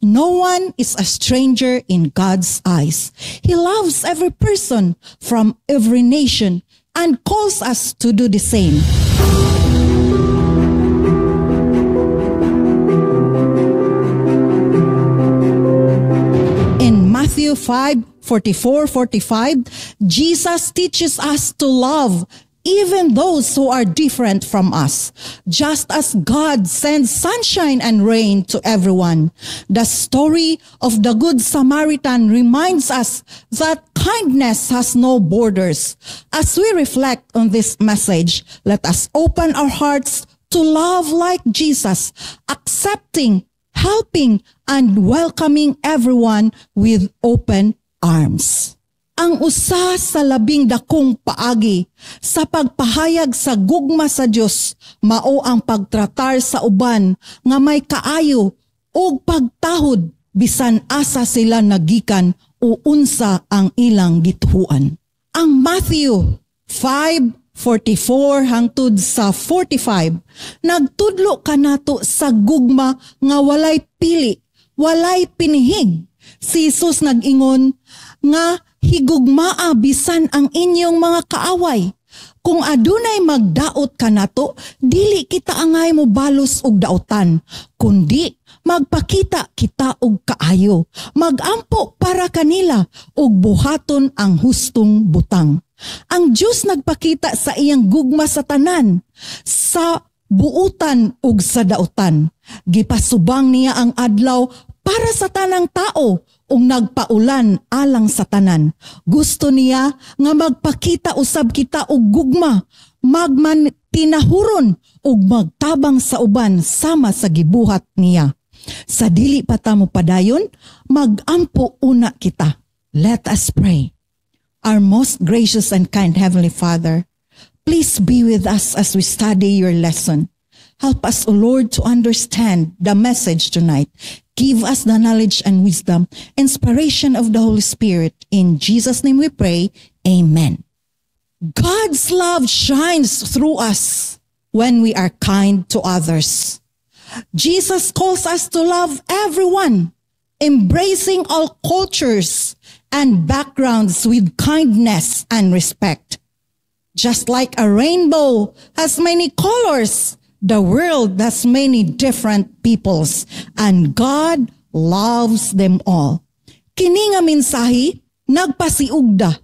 No one is a stranger in God's eyes. He loves every person from every nation and calls us to do the same. In Matthew 5:44-45, Jesus teaches us to love even those who are different from us, just as God sends sunshine and rain to everyone. The story of the Good Samaritan reminds us that kindness has no borders. As we reflect on this message, let us open our hearts to love like Jesus, accepting, helping, and welcoming everyone with open arms. Ang usa sa labing dakong paagi sa pagpahayag sa gugma sa Dios mao ang pagtratar sa uban nga may kaayo ug pagtahod bisan asa sila nagikan o unsa ang ilang gituhuan. Ang Matthew 5:44 hangtod sa 45 nagtudlo kanato sa gugma nga walay pili, walay pinihig. Si Jesus nag-ingon nga higugmaa bisan ang inyong mga kaaway. Kung adunay magdaot kanato, dili kita angay mobalos og daotan, kundi magpakita kita og kaayo, magampo para kanila ug buhaton ang hustong butang. Ang Dios nagpakita sa iyang gugma sa tanan, sa buutan ug sa daotan. Gipasubang niya ang adlaw para sa tanang tao ug nagpaulan alang sa tanan. Gusto niya nga magpakita usab kita og gugma, magman tinahuron ug magtabang sa uban sama sa gibuhat niya. Sa dili pa ta mo padayon, magampo una kita. Let us pray. Our most gracious and kind Heavenly Father, please be with us as we study your lesson. Help us, O Lord, to understand the message tonight. Give us the knowledge and wisdom, inspiration of the Holy Spirit. In Jesus' name we pray. Amen. God's love shines through us when we are kind to others. Jesus calls us to love everyone, embracing all cultures and backgrounds with kindness and respect. Just like a rainbow has many colors, the world has many different peoples, and God loves them all. Kini nga mensahe nagpasiugda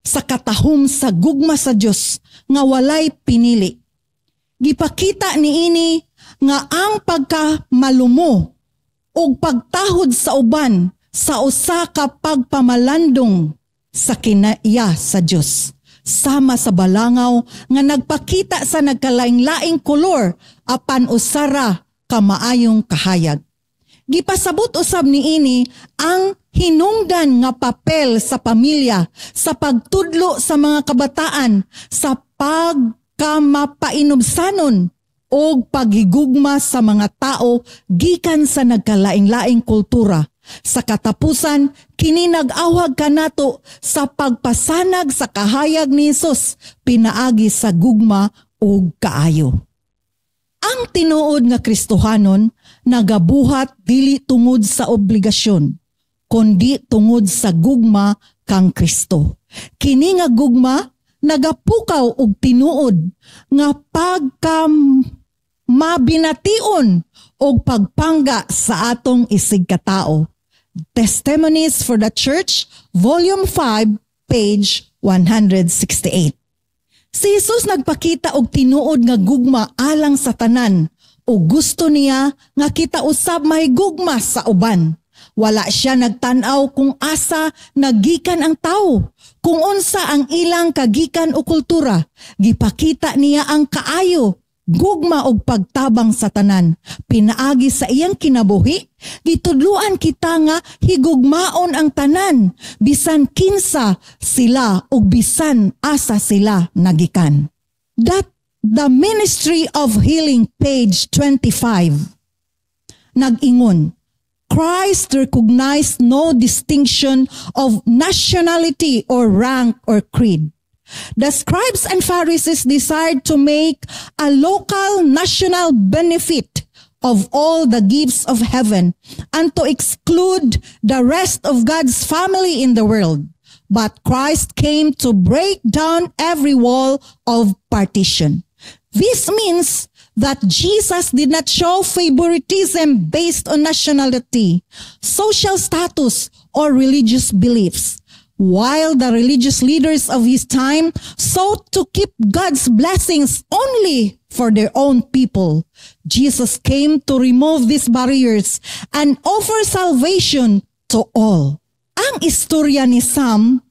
sa katahom sa gugma sa Dios nga walay pinili. Gipakita niini nga ang pagkamalumo ug pagtahod sa uban sa usa ka pagpamalandong sa kinaiya sa Dios, sama sa balangaw nga nagpakita sa nagkalaing-laing kolor apan usara ka maayong kahayag. Gipasabot usab niini ang hinungdan nga papel sa pamilya sa pagtudlo sa mga kabataan sa pagkamapainubsanon o paghigugma sa mga tao gikan sa nagkalaing-laing kultura. Sa katapusan, kini nag-awhag kanato sa pagpasanag sa kahayag ni Hesus pinaagi sa gugma ug kaayo. Ang tinuod nga Kristohanon nagabuhat dili tungod sa obligasyon, kundi tungod sa gugma kang Kristo. Kini nga gugma nagapukaw og tinuod nga pagka mabination og pagpangga sa atong isigkatao. Testimonies for the Church, Volume 5, page 168. Si Jesus nagpakita og tinuod nga gugma alang sa tanan ug gusto niya nga kita usab mahigugma sa uban. Wala siya nagtan-aw kung asa nagikan ang tawo, kung unsa ang ilang kagikan o kultura. Gipakita niya ang kaayo, gugma og pagtabang sa tanan. Pinaagi sa iyang kinabuhi, gitudluan kita nga higugmaon ang tanan, bisan kinsa sila ug bisan asa sila nagikan. That the Ministry of Healing, page 25, nag-ingon, Christ recognized no distinction of nationality or rank or creed. The scribes and Pharisees desired to make a local national benefit of all the gifts of heaven and to exclude the rest of God's family in the world. But Christ came to break down every wall of partition. This means that Jesus did not show favoritism based on nationality, social status, or religious beliefs. While the religious leaders of his time sought to keep God's blessings only for their own people, Jesus came to remove these barriers and offer salvation to all. Ang istorya ni Sam,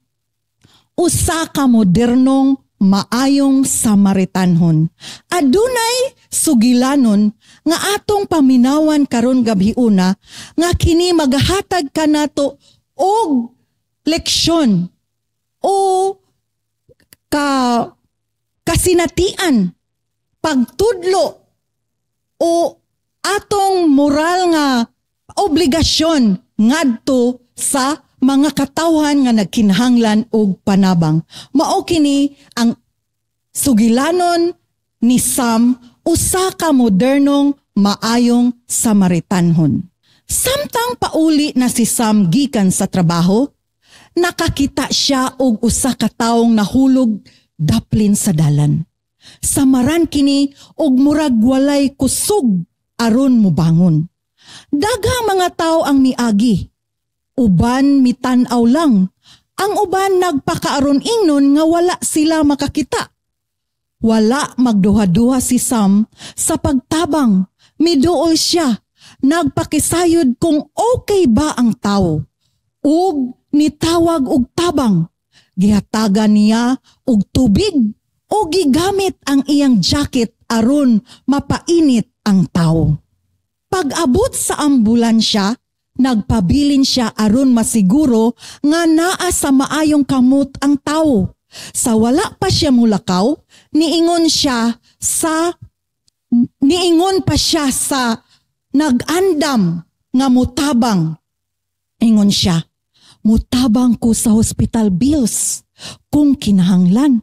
usa ka modernong maayong Samaritanhon. Adunay sugilanon nga atong paminawan karon gabhiuna nga kini magahatag kanato og leksyon o kasinatian, pagtudlo o atong moral nga obligasyon ngadto sa mga katawhan nga nagkinahanglan og panabang. Mao kini ang sugilanon ni Sam, usa ka modernong maayong Samaritanhon. Samtang pauli na si Sam gikan sa trabaho, nakakita siya og usa ka tawong nahulog daplin sa dalan. Samaran kini og murag walay kusog aron mobangon. Daghang mga tao ang miagi. Uban mitan-aw lang. Ang uban nagpakaaron ingnon nga wala sila makakita. Wala magduha-duha si Sam sa pagtabang. Miduol siya. Nagpakisayod kung okay ba ang tao. Ug nitawag og tabang. Gihatagan niya og tubig o gigamit ang iyang jacket aron mapainit ang tao. Pag-abot sa ambulansya, nagpabilin siya aron masiguro nga naa sa maayong kamot ang tao. Sa wala pa siya mulakaw, niingon pa siya sa nag-andam nga mutabang. Ingon siya, "Mutabang ko sa hospital bills kung kinahanglan."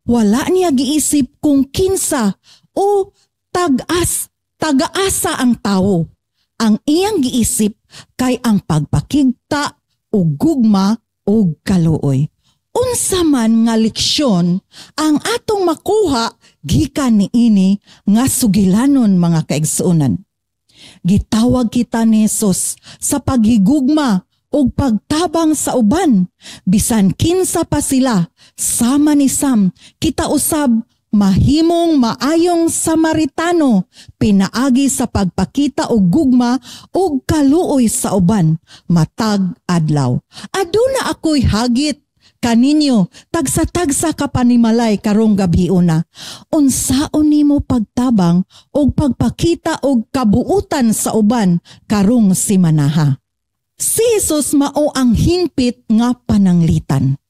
Wala niya giisip kung kinsa o tag-as tagaasa ang tao. Ang iyang giisip kay ang pagpakigta og gugma og kaluoy. Unsa man nga leksyon ang atong makuha gikan niini nga sugilanon, mga kaigsuonan? Gitawag kita ni Jesus sa paghigugma ug pagtabang sa uban bisan kinsa pa sila. Sama ni Sam, kita usab mahimong maayong Samaritano pinaagi sa pagpakita og gugma ug kaluoy sa uban matag adlaw. Aduna ako'y hagit kaninyo tagsa-tagsa ka panimalay karong gabhiona. Unsaon nimo pagtabang og pagpakita og kabuutan sa uban karong simanaha? Si Jesus mao ang hingpit nga pananglitan.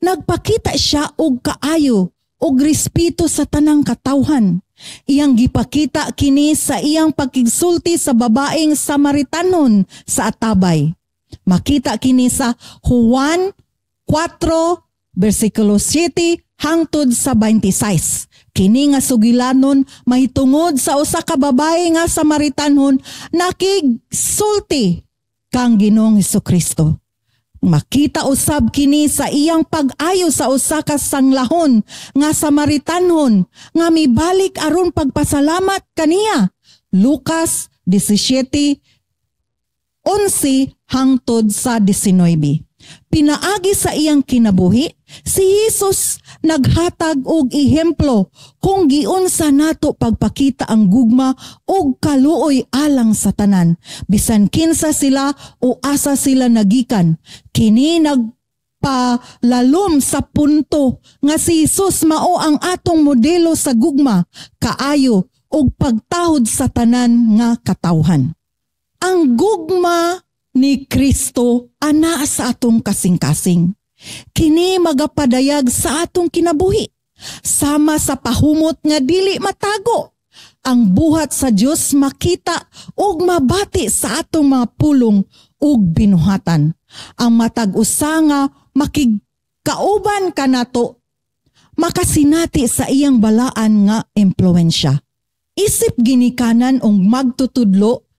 Nagpakita siya og kaayo og respeto sa tanang katawhan. Iyang gipakita kini sa iyang pagkigsulti sa babaeng Samaritanon sa atabay. Makita kini sa Juan 4 versikulo 7 hangtod sa 26. Kini nga sugilanon mahitungod sa usa ka babae nga Samaritanhon nakigsulti kang Ginoong Hesukristo. Makita usab kini sa iyang pag-ayo sa usa ka sanglahon nga Samaritanhon nga mibalik aron pagpasalamat kaniya. Lucas 17:11 hangtod sa 19. Pinaagi sa iyang kinabuhi, si Jesus naghatag og ehemplo kung giunsa nato pagpakita ang gugma ug kaluoy alang sa tanan, bisan kinsa sila o asa sila nagikan. Kini nagpalalom sa punto nga si Jesus mao ang atong modelo sa gugma, kaayo ug pagtahod sa tanan nga katawhan. Ang gugma ni Kristo ana sa atong kasing-kasing. Kini magapadayag sa atong kinabuhi. Sama sa pahumot nga dili matago. Ang buhat sa Dios makita ug mabati sa atong mga pulong ug binuhatan. Ang matag usa nga makigkauban kanato makasinati sa iyang balaan nga impluwensya. Isip ginikanan ug magtutudlo,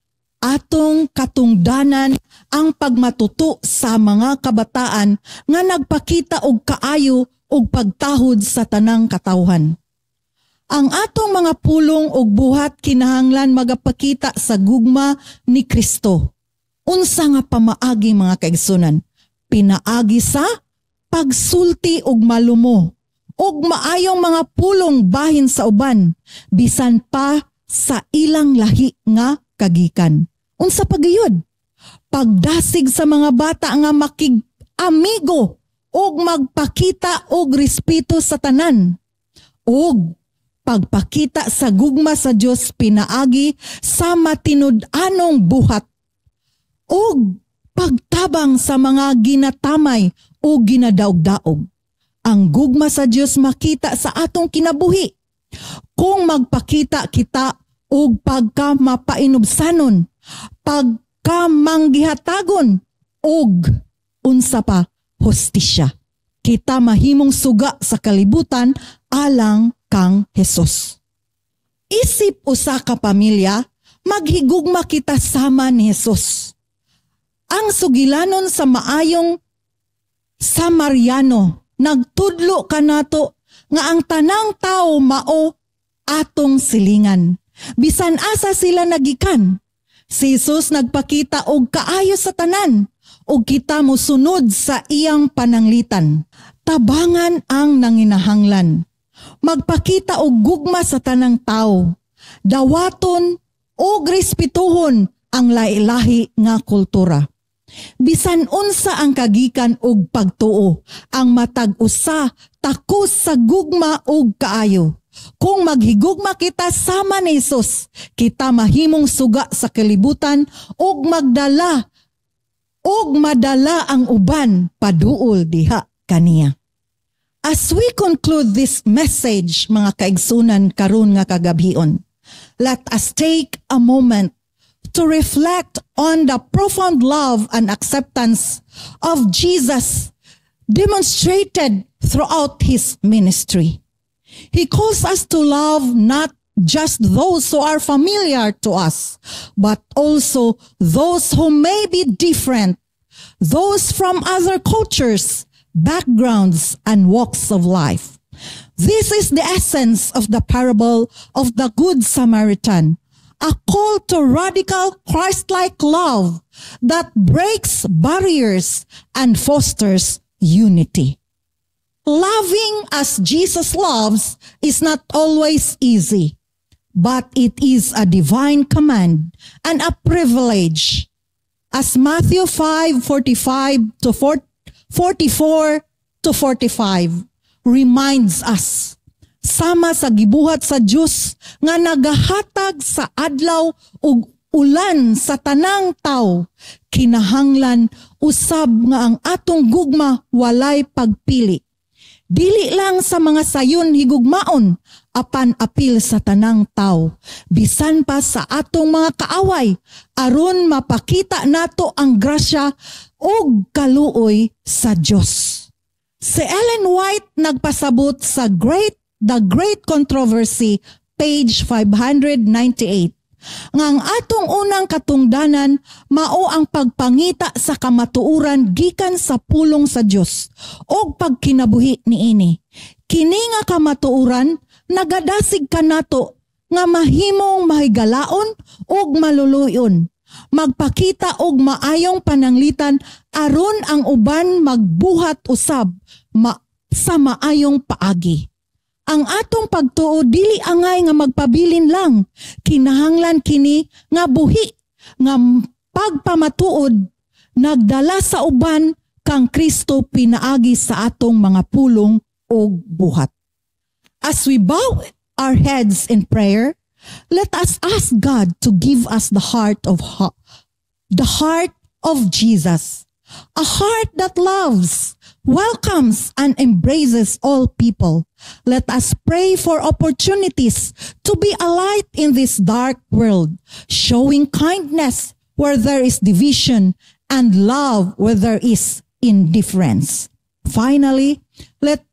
atong katungdanan ang pagmatuto sa mga kabataan nga nagpakita og kaayo ug pagtahod sa tanang katawhan. Ang atong mga pulong ug buhat kinahanglan magapakita sa gugma ni Kristo. Unsa nga pamaagi, mga kaigsunan? Pinaagi sa pagsulti og malumo ug maayong mga pulong bahin sa uban, bisan pa sa ilang lahi nga kagikan. Unsa pa gayud? Pagdasig sa mga bata nga makig amigo ug magpakita og respeto sa tanan. Ug pagpakita sa gugma sa Dios pinaagi sa matinud-anong buhat ug pagtabang sa mga ginatamay o ginadaog-daog. Ang gugma sa Dios makita sa atong kinabuhi. Kung magpakita kita og pagka mapainubsanon, pagka manggihatagon og unsa pa, hustisya, kita mahimong suga sa kalibutan alang kang Jesus. Isip usa ka pamilya, maghigugma kita sama ni Jesus. Ang sugilanon sa maayong Samaryano nagtudlo kanato nga ang tanang tao mao atong silingan, bisan asa sila nagikan. Si Jesus nagpakita og kaayo sa tanan ug kita mosunod sa iyang pananglitan. Tabangan ang nanginahanglan. Magpakita og gugma sa tanang tao. Dawaton og respetuhon ang lahi-lahi nga kultura. Bisan unsa ang kagikan og pagtuo, ang matag usa takos sa gugma ug kaayo. Kung maghigugma kita sama ni Jesus, kita mahimong suga sa kalibutan ug magdala ug madala ang uban paduol diha kaniya. As we conclude this message, mga kaigsunan, karon nga kagabhion, let us take a moment to reflect on the profound love and acceptance of Jesus demonstrated throughout his ministry. He calls us to love not just those who are familiar to us, but also those who may be different, those from other cultures, backgrounds, and walks of life. This is the essence of the parable of the Good Samaritan, a call to radical Christ-like love that breaks barriers and fosters unity. Loving as Jesus loves is not always easy, but it is a divine command and a privilege. As Matthew 5:45 to 44 to 45 reminds us, sama sa gibuhat sa Dios nga nagahatag sa adlaw ug ulan sa tanang tawo, kinahanglan usab nga ang atong gugma walay pagpili. Dili lang sa mga sayon higugmaon, apan apil sa tanang tao, bisan pa sa atong mga kaaway, aron mapakita nato ang grasya ug kaluoy sa Dios. Si Ellen White nagpasabot sa Great The Great Controversy, page 598, nga ang atong unang katungdanan mao ang pagpangita sa kamatuoran gikan sa pulong sa Dios og pagkinabuhi niini. Kini nga kamatuoran nagadasig kanato nga mahimong mahigalaon ug maluluyon. Magpakita og maayong pananglitan aron ang uban magbuhat usab sa maayong paagi. Ang atong pagtuo dili angay nga magpabilin lang. Kinahanglan kini nga buhi nga pagpamatuod nagdala sa uban kang Kristo pinaagi sa atong mga pulong ug buhat. As we bow our heads in prayer, let us ask God to give us the heart of Jesus, a heart that loves, welcomes, and embraces all people. Let us pray for opportunities to be a light in this dark world, showing kindness where there is division and love where there is indifference. Finally, let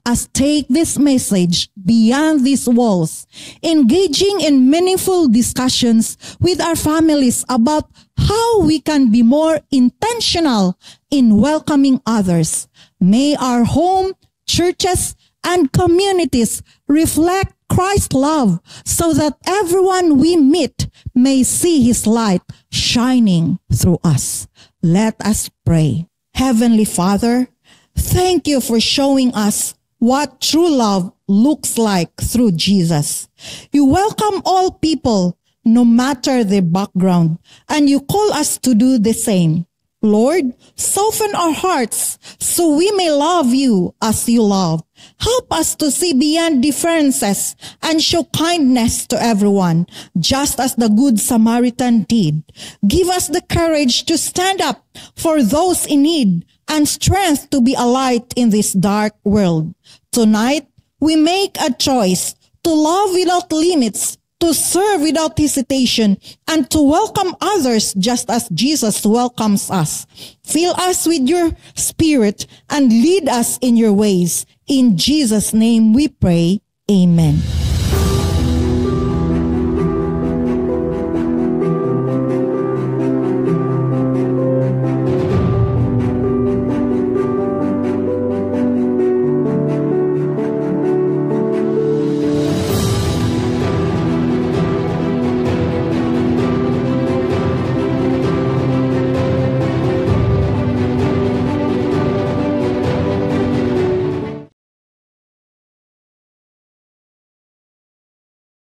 us take this message beyond these walls, engaging in meaningful discussions with our families about how we can be more intentional in welcoming others. May our home, churches, and communities reflect Christ's love so that everyone we meet may see his light shining through us. Let us pray. Heavenly Father, thank you for showing us what true love looks like through Jesus. You welcome all people, no matter their background, and you call us to do the same. Lord, soften our hearts so we may love you as you love. Help us to see beyond differences and show kindness to everyone, just as the Good Samaritan did. Give us the courage to stand up for those in need and strength to be a light in this dark world. Tonight, we make a choice to love without limits, to serve without hesitation, and to welcome others just as Jesus welcomes us. Fill us with your Spirit and lead us in your ways. In Jesus' name we pray. Amen.